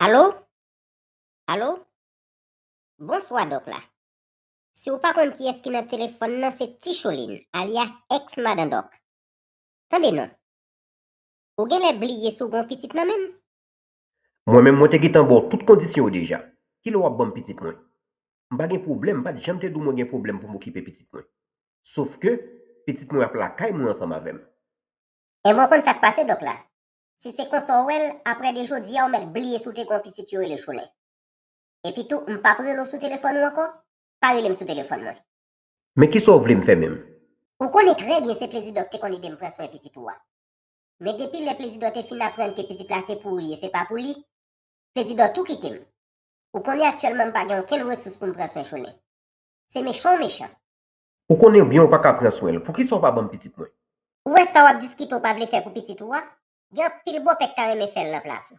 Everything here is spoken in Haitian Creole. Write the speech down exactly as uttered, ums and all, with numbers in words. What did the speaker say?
Alo? Alo? Bonswa, Dòk la. Si w pa konn kiyès ki nan telefòn nan, se Ti Cholin, alyas ex Madan Dòk. Tande non. Ou genlè bliye si w gen yon pitit nan men m? Mwen menm, mwen te gentan ba w tout kondisyon yo deja. Kilè w ap ban m pitit mwen? M pa gen pwoblèm, m pa t janm te di w mwen gen pwoblèm pou m okipe pitit mwen. Sof ke, pitit mwen ap lakay mwen ansanm avè m. Enben, w konn sa k pase, Dòk la. Si se konsa w wè l, apre de jodi a, ou mèt bliye si w te gen yon pitit yo rele Cholin. Epi tou, m p ap rele w sou telefòn ou ankò, pa rele m sou telefòn mwen. Men kisa w vle m fè menm? Ou konnen trè byen se Plezi Dòk te konn ede m pran swen pitit ou a. Men depi lè Plezi Dòk te fin aprann ke pitit la se pou ou li e se pa pou li, Plezi Dòk tou kite m. Ou konnen aktyèlman m pa gen okenn resous pou m pran swen Cholin. Se mechan w mechan. Ou konnen byen ou pa ka pran swen l. Poukisa w pa ban m pitit mwen? Ou wè sa w ap diskite w pa vle fè pou pitit ou a? Gen anpil bòpè k ta renmen fè l nan plas ou.